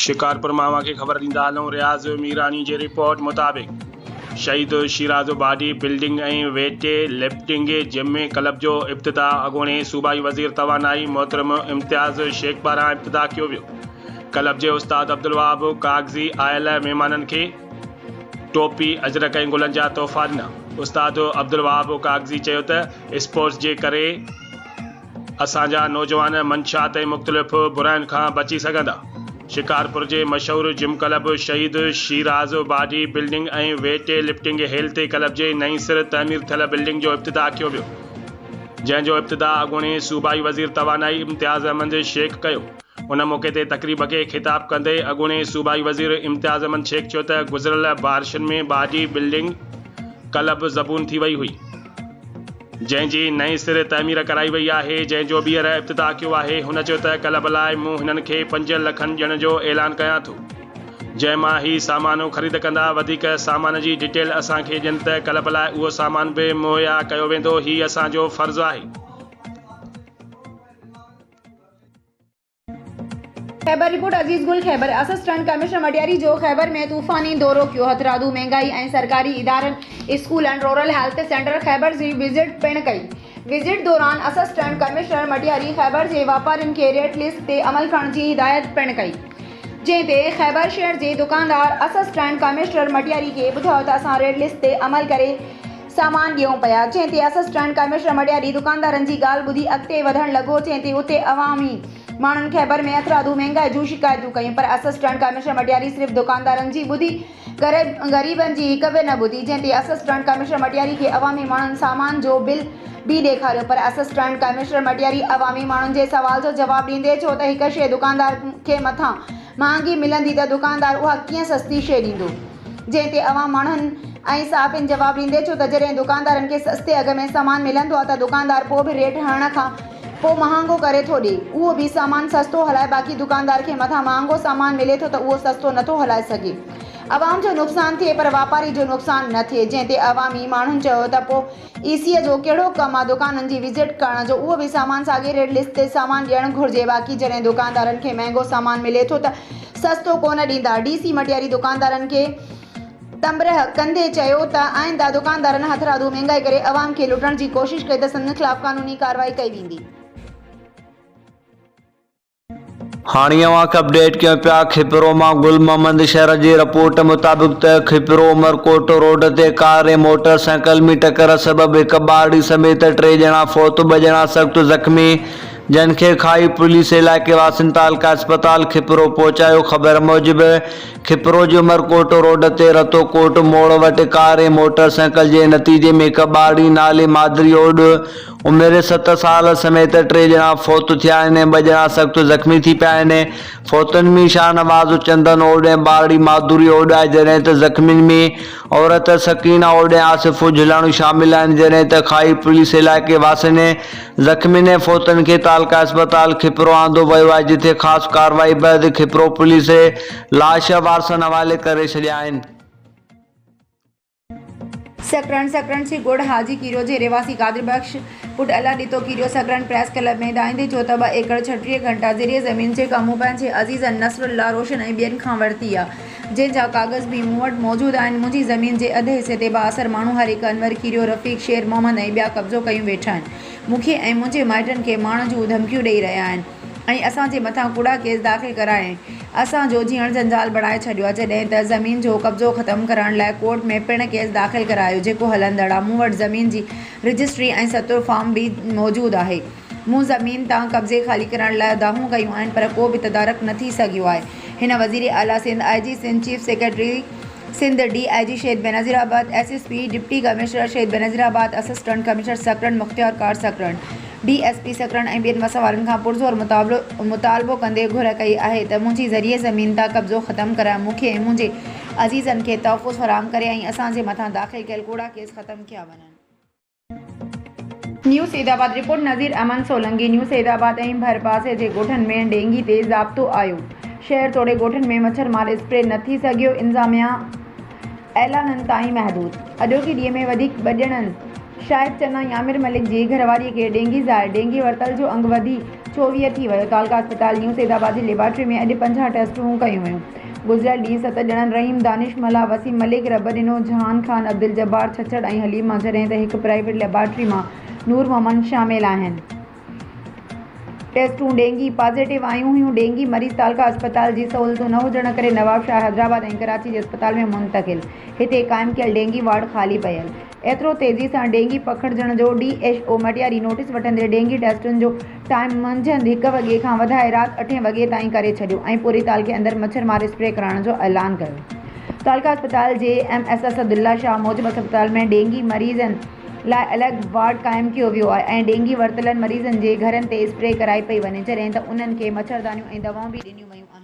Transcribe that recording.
شڪارپور مان اوهان کي خبر ڏيندا هلون رياض ميراڻي جي رپورٽ مطابق شهيد Shiraz body building ۽ weight lifting gym club جو افتتاح اڳوڻي صوبائي وزير توانائي محترم امتياز شيخ پاران افتتاح ڪيو ويو ڪلب جي استاد عبدالوهاب ڪاغذي آيل مهمانن کي ٽوپي اجرڪ ۽ گلن جا تحفا ڏنا استاد عبدالوهاب ڪاغذي چيو ته اسپورٽس جي ڪري اسان جا نوجوان منشيات ۽ مختلف براين کان بچي سگهندا. شڪارپور جي مشهور جم ڪلب شهيد Shiraz body building ۽ weight lifting health club جي نئين سر تعمير ٿيل بلڊنگ جو افتتاح ڪيو ويو، جنهن جو افتتاح اڳوڻي صوبائي وزير توانائي امتياز احمد شيخ ڪيو. ان موقعي تي تقريب کي خطاب ڪندي اڳوڻي صوبائي وزير امتياز احمد شيخ چيو ته گذريل بارشن ۾ باڊي بلڊنگ ڪلب زبون ٿي وئي هئي. جنهن جي نئين سر تعمير ڪرائي وئي آهي، جنهن جو ٻيهر افتتاح ڪيو آهي، هن چيو ته ڪلب لاء مون هنن کي پنج لکن ڏيڻ جو اعلان ڪيان ٿو، جنهن مان هي سامان خريد ڪندا، وڌيڪ سامان جي ڊيٽيل اسان کي ڏين ته ڪلب لاء اهو سامان به مهيا ڪيو ويندو، هي اسان جو فرض آهي. Khyber, report, Aziz Gul Khyber, assistant commissioner Matiari جو خيبر ۾ طوفاني دورو ڪيو، هٿرادو مهنگائي ۽ سرڪاري ادارن school ۽ rural health centre Khyber جي وزٽ پڻ ڪئي، وزٽ دوران اسسٽنٽ ڪمشنر مٽياري خيبر جي واپارين کي ريٽ لسٽ تي عمل ڪرڻ جي هدايت پڻ ڪئي، جنهن تي خيبر شهر جي دڪاندار اسسٽنٽ ڪمشنر مٽياري کي ٻڌايو ته اسان ريٽ لسٽ تي عمل ڪري سامان ڏيون پيا، جنهن تي اسسٽنٽ ڪمشنر مٽياري دڪاندارن جي ڳالهه ٻڌي اڳتي وڌڻ لڳو، جنهن تي اتي عوامي ماڻهن خيبر ۾ هٿرادو مهنگائي جون شڪايتون ڪيون پر اسسٽنٽ ڪمشنر مٽياري صرف دڪاندارن جي ٻڌي غريبن جي هڪ به نه ٻڌي، جنهن تي اسسٽنٽ ڪمشنر مٽياري کي عوامي ماڻهن سامان جو بل به ڏيکاريو پر اسسٽنٽ ڪمشنر مٽياري عوامي ماڻهن جي سوال جو جواب ڏيندي چيو ته هڪ شيء دڪاندار کي مٿان مهانگي ملندي ته دڪاندار اها ڪيئن سستي شيء ڏيندو؟ جنهن تي عوام ماڻهن ۽ صحافين جواب ڏيندي چيو ته جڏهن دڪاندارن کي سستي اگهه ۾ سامان ملندو آهي ته دڪاندار پوء به ريٽ هڻڻ کان پوء مهانگو ڪري ٿو ڏي اهو به سامان سستو هلائي باقي دڪاندار کي مٿان مهانگو سامان ملي ٿو ته اهو سستو نٿو هلائي سگهي عوام جو نقصان ٿئي پر واپاري جو نقصان نه ٿئي جنهن تي عوامي ماڻهن چيو ته پوء اي سي جو ڪهڙو ڪم آ دڪانن جي وزٽ ڪرڻ جو اهو به سامان ساڳي ريٽ لسٽ تي سامان ڏيڻ گهرجي باقي جڏهن دڪاندارن کي مهنگو سامان ملي ٿو ته سستو ڪونه ڏيندا ڊي سي مٽياري دڪاندارن کي تنبرهه ڪندي چيو ته آئنده دڪاندارن هٿرادو مهنگائي ڪري عوام کي لٽڻ جي ڪوشش ڪئي ته سندن خلاف قانوني ڪارروائي ڪئي ويندي. هاڻي اوهان کي اپڊيٽ ڪيون پيا کپرو مان گل محمد شر جي رپورٽ مطابق ته کپرو عمرڪوٽ روڊ تي ڪار ۽ موٽر سائيڪل ۾ ٽڪر سبب هڪ ٻارڙي سميت ٽي ڄڻا فوت ٻه ڄڻا سخت زخمي جن کي کائي پوليس علائقي واسين تعلقه اسپتال کپرو پهچايو خبر موجب کپرو جي عمرڪوٽ روڊ تي رتو ڪوٽ موڙ وٽ ڪار ۽ موٽر سائيڪل جي نتيجي ۾ هڪ ٻارڙي نالي مادري اوڏ عمر ست سال سميت ٽي ڄڻا فوت ٿيا آهن ۽ ٻه ڄڻا سخت زخمي ٿي پيا آهن. فوتن ۾ شاهنواز چندن اوڏ ۽ ٻارڙي ماڌوري اوڏ آهي جڏهن ته زخمين ۾ عورت سڪينه اوڏ ۽ آصف جهلاڻو شامل آهن جڏهن ته کائي پوليس علائقي واسين زخمين ۽ فوتن کي تعلقه اسپتال کپرو آندو ويو آهي جتي خاص ڪارروائي بعد کپرو پوليس لاش وارثن حوالي ڪري ڇڏيا آهن. سڪرنڊ، سڪرنڊ سي ڳوٺ حاجي ڪيريو جي رهواسي قادر بخش پٽ الله ڏتو ڪيريو سڪرنڊ پريس ڪلب ۾ دانهيندي چيو ته ٻه ايڪڙ 36 گهنٽا زرعي زمين جيڪا مون پنهنجي عزيزن نصر الله روشن ۽ ٻين کان ورتي آ جنهن جا ڪاغذ به مون وٽ موجود آهن منهنجي زمين جي اڌ حصي تي بااثر ماڻهو هر هڪ انور ڪيريو رفيق شير محمد ۽ ٻيا قبضو ڪيون ويٺا آهن مون کي ۽ منهنجي مائٽن کي ماڻ جون ڌمڪيون ڏئي رهيا آهن ۽ اسان جي مٿان ڪوڙا ڪيس داخل ڪرائي اسان جو جيئڻ جنجال بڻائي ڇڏيو آهي جڏهن ته زمين جو قبضو ختم ڪرائڻ لاء ڪورٽ ۾ پڻ ڪيس داخل ڪرايو جيڪو هلندڙ آهي مون وٽ زمين جي رجسٽري ۽ ستر فارم به موجود آهي مون زمين تان قبضي خالي ڪرائڻ لاء دانهون ڪيون آهن پر ڪو به تدارڪ نه ٿي سگهيو آهي هن وزير اعليٰ Sindh I G Sindh chief secretary Sindh D I G Shaheed Benazirabad S S P deputy commissioner Shaheed Benazirabad assistant commissioner Sakrand مختيار ڪار Sakrand D S P Sakrand ۽ ٻين وس وارن کان پرزور مطالبو ڪندي گهر ڪئي آهي ته منهنجي زرعي زمين تان قبضو ختم ڪرائي مون کي ۽ منهنجي عزيزن کي تحفظ فراهم ڪري ۽ اسان جي مٿان داخل ڪيل ڪوڙا ڪيس ختم ڪيا وڃن. نيو سيدآباد، رپورٽ، نذير احمد سولنگي، نيو سيدآباد ۽ ڀرپاسي جي ڳوٺن ۾ ڊينگي تي ضابطو آيو، شهر توڙي ڳوٺن ۾ مڇر مار اسپري نه ٿي سگهيو، انتظاميا اعلانن تائين محدود، اڄوڪي ڏينهن ۾ وڌيڪ ٻه ڄڻن شاهد چنا ۽ عامر ملڪ جي گهرواري کي ڊينگي ظاهر، ڊينگي ورتل جو انگ وڌي 24 ٿي ويو. تعلقه اسپتال نيو سيد آباد جي ليبارٽري ۾ اڄ 50 ٽيسٽون ڪيون ويون. گذريل ڏينهن ست ڄڻن رحيم دانش ملاح، وسيم ملڪ، ربڏنو، جهان خان، عبدالجبار ڇڇڙ ۽ حليم مان جڏهن ته هڪ پرائيويٽ ليبارٽري مان نور محمد شامل آهن. ٽيسٽون ڊينگي پازيٽو آيون هيون. ڊينگي مريض تعلقه اسپتال جي سهولتون نه هجڻ ڪري نوابشاهه، حيدرآباد ۽ ڪراچي جي اسپتال ۾ منتقل. هتي قائم ڪيل ڊينگي وارڊ خالي پيل. ايترو تيزي سان ڊينگي پکڙجڻ جو D H O Matiari notice وٺندي ڊينگي ٽيسٽن جو ٽائيم منجهند هڪ وڳي کان وڌائي رات اٺين وڳي تائين ڪري ڇڏيو ۽ پوري تعلقي اندر مڇر مار اسپري ڪرائڻ جو اعلان ڪيو. تعلقه اسپتال جي ايم ايس اسدالله شاهه موجب اسپتال ۾ ڊينگي مريضن لاء الڳ وارڊ قائم ڪيو ويو آهي ۽ ڊينگي ورتلن مريضن جي گهرن تي اسپري ڪرائي پئي وڃي جڏهن ته انهن کي مڇردانيون ۽ دوائون به ڏنيون ويون آهن.